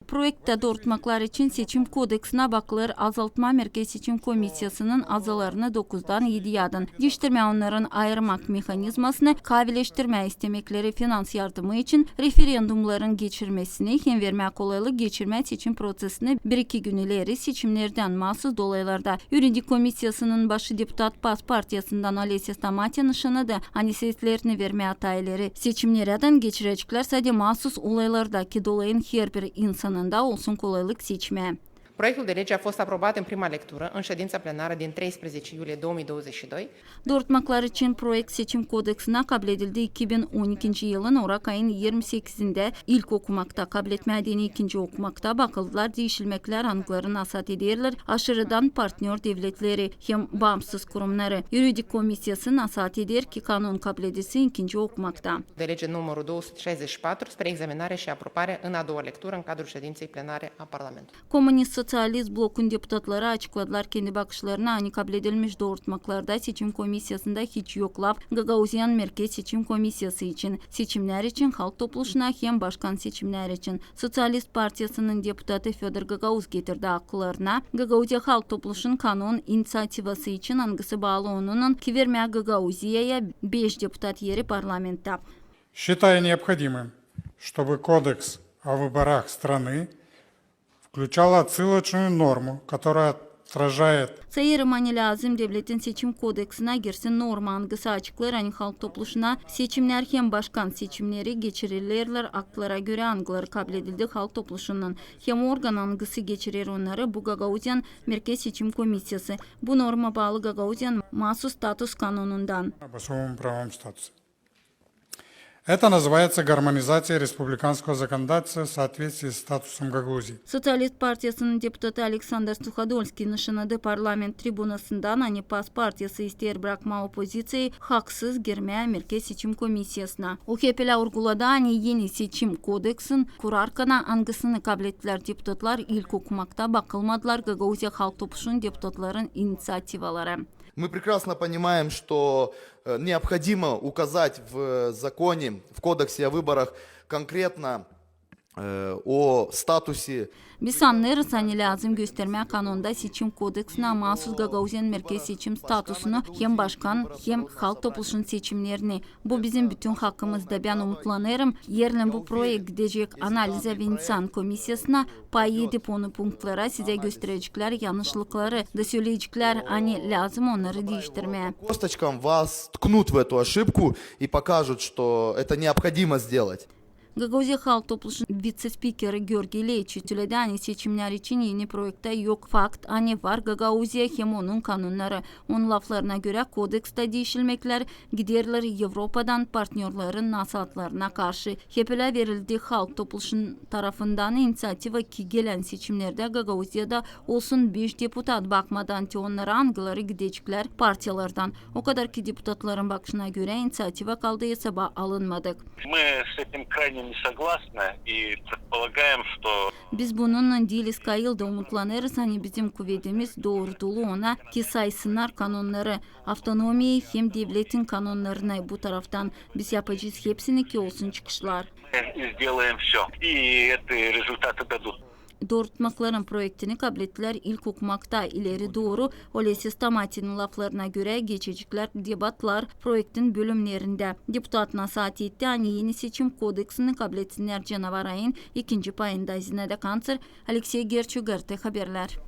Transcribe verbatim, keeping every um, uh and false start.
Proektä doorutmaklar için Seçim kodeksinä bakılêr azaltmaa Merkez Seçim Komissiyasının azalarını dokuzdan ediyädän, diiştirmää onnarın ayırmak mehanizmasını, kaavileştirmää istemekleri finans yardımı için, referendumların geçirmesini hem vermää kolaylık geçirmää seçim prosesini bir-iki gün ileri seçimnerdän maasuz dolaylarda. Yuridik komissiyasının başı deputat PAS partiyasından Olesya Stamatin nışannadı, ani seslerini vermää taa ileri seçimnerdän geçireceklär sade maasuz olaylarda, ki dolayın herbir insanında olsun kolaylık seçmää. Proiectul de lege a fost aprobat în prima lectură în ședința plenară din treisprezece iulie două mii douăzeci și doi. Doorutmaklar için proekt Seçim kodeksinä kabledildi iki bin on ikinci yılın orak ayın irmi sekizindä ilk okumakta. Kabletmää deyni ikinci okumakta bakıldılar diişilmeklär, angıları nasaat ederlär aşırıdan partnör devletleri hem baamsız kurumnarı. Yuridik komissiyası nasaat eder, ki kanon kabledilsin ikinci okumakta. De lege numărul două sute șaizeci și patru spre examinare și aprobare în a doua lectură în cadrul ședinței plenare a Parlamentului. Kommunist-soţialist blokun deputatları açıkladılar kendi bakışlarını, ani kabledilmiş doorutmaklarda Seçim komissiyasında hiç yok laf Gagauziyanın Merkez Seçim Komissiyası için, seçimnär için, Halk Topluşuna hem başkan seçimnär için. Soţialist partiyasının deputatı Födor Gagauz getirdi akıllarına Gagauziya Halk Topluşun kanon iniţiativası için, angısı baalı onunnan, ki vermää Gagauziyaya beş deputat eri parlamenttä. Считаю необходимым, чтобы Кодекс о выборах страны включал отсылочную норму, которая отражает. Sayêrım, ani lääzım devletin Seçim kodeksinä girsin norma, angısı açıklêêr, ani Halk Topluşuna seçimnär hem başkan seçimneri geçirilerlär aktlara görä, angıları kabledildi Halk Topluşundan, hem organ, angısı geçirer onnarı, bu Gagauziyanın Merkez Seçim Komissiyası. Bu norma baalı Gagauziyanın maasuz status kanonundan. Об особом правовом статусе. Это называется гармонизация республиканского законодательства в соответствии с статусом Гагаузии. Soţialist partiyasının deputatı Aleksandr Suhodolskiy nışannadı parlament tribunasından, ani PAS partiyası isteer brakmaa opoziţiyayı haksız girmää Merkez Seçim Komissiyasına. UHP-li urguladı, ani eni Seçim kodeksin kurarkana, angısını kablettär deputatlar, ilk okumakta bakılmadılar Gagauziya Halk Topluşunun deputatların iniţiativaları. Мы прекрасно понимаем, что э, необходимо указать в законе, в Кодексе о выборах конкретно э, о статусе. Biz annêêrız, ani lääzım göstermää kanonda Seçim kodeksinä maasuz Gagauziyanın Merkez Seçim statusunu hem başkan, hem Halk Topluşunun seçimnerini. Bu bizim bütün hakkımız da. Bän umutlanêrım, erlän bu proekt gidecek analizä Venţian komissiyasına, pay edip onu punktlara, sizä göstereceklär yanlışlıkları da söleyeceklär, ani lääzım onnarı diiştirmää. Косточкам вас ткнут в эту ошибку и покажут, что это необходимо сделать. Gagauziya Halk Topluşunun vitse-spikeri Georgiy Leçi söledi, ani seçimnär için eni proektä yok fakt, ani var Gagauziya hem onun kanonnarı. Onun laflarına görä, kodeksta diişilmeklär giderlär Evropadan partnörlerin nasaatlarına karşı. Hepelää verildi Halk Topluşunun tarafından iniţiativa, ki gelän seçimnerdä Gagauziyada olsun beş deputat, bakmadan te onnara, angıları gideceklär partiyalardan. O kadar ki deputatların bakışına görä, iniţiativa kaldı esaba alınmadık. Мы с этим крайне не согласны и предполагаем, что... Biz bununnan diiliz kayıl da umutlanêrız, ani bizim kuvedimiz doorutulur ona, ki saysınnar kanonnarı, avtonomiyayı hem devletin kanonnarını bu taraftan. Biz yapacez hepsini, ki olsun çıkışlar. Мы сделаем всё, и эти результаты дадут. Doorutmakların proektini kablettär ilk okumakta. İleri dooru, Olesya Stamatinin laflarına görä, geçeceklär debatlar proektin bölümnerindä. Deputat nasaat etti, ani eni Seçim kodeksini kabletinnär canavar ayın ikinci payında. Zineda Kanţer, Aleksey Gerçu, GRT Haberlär.